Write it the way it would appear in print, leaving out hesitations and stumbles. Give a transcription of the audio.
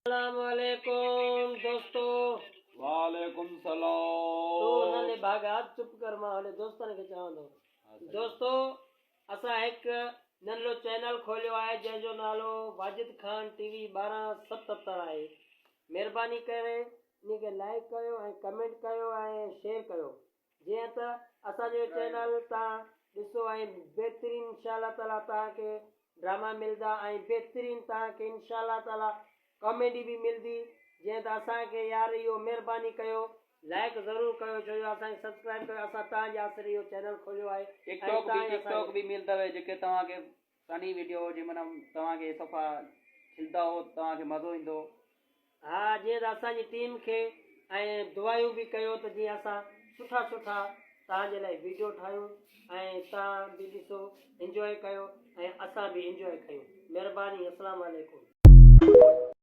السلام عليڪم دوستو. وعليڪم تون سلام. نه نڀاڳا چپ ڪر مان هلي دوستن کي چوان ٿو دوستو اسان هڪ ننڍڙو چينل کوليو آهي جنهن جو نالو واجد خان ٽي وي 1277 آهي مهرباني ڪري انهي کي لائيڪ ڪيو ۽ ڪمينٽ ڪيو ۽ شيئر ڪيو جيئن ته اسان جو چينل تان ڏسو ۽ بهترين انشاء الله تعالي توهان کي ڊراما ملدا ۽ بهترين توهان کي انشاء الله تعالي ڪاميڊي به ملدي جيئن ته اسان کي يار اهو مهرباني ڪيو لائڪ ضرور ڪيو ڇو جو اسان کي سبسڪرائب ڪيو اسان توهان جي آسري اهو چينل کوليو آهي ٽڪ ۽ ٽاڪ به توهان ئي ٽڪ اسان ٽاڪ کي به ملدو جيڪي توهان کي فني وڊيو جي معنيٰ توهان کي صفا کلدا هو توهان کي مزو ايندو. ها جيئن ته اسان جي ٽيم کي ۽ دعايون به ڪيو ته جيئن اسان سٺا سٺا توهان جي لاء ويڊيو ٺاهيون ۽ توهان به ڏسو انجوائي ڪيو ۽ اسان به انجوائي ڪيون مهرباني اسلام عليڪم.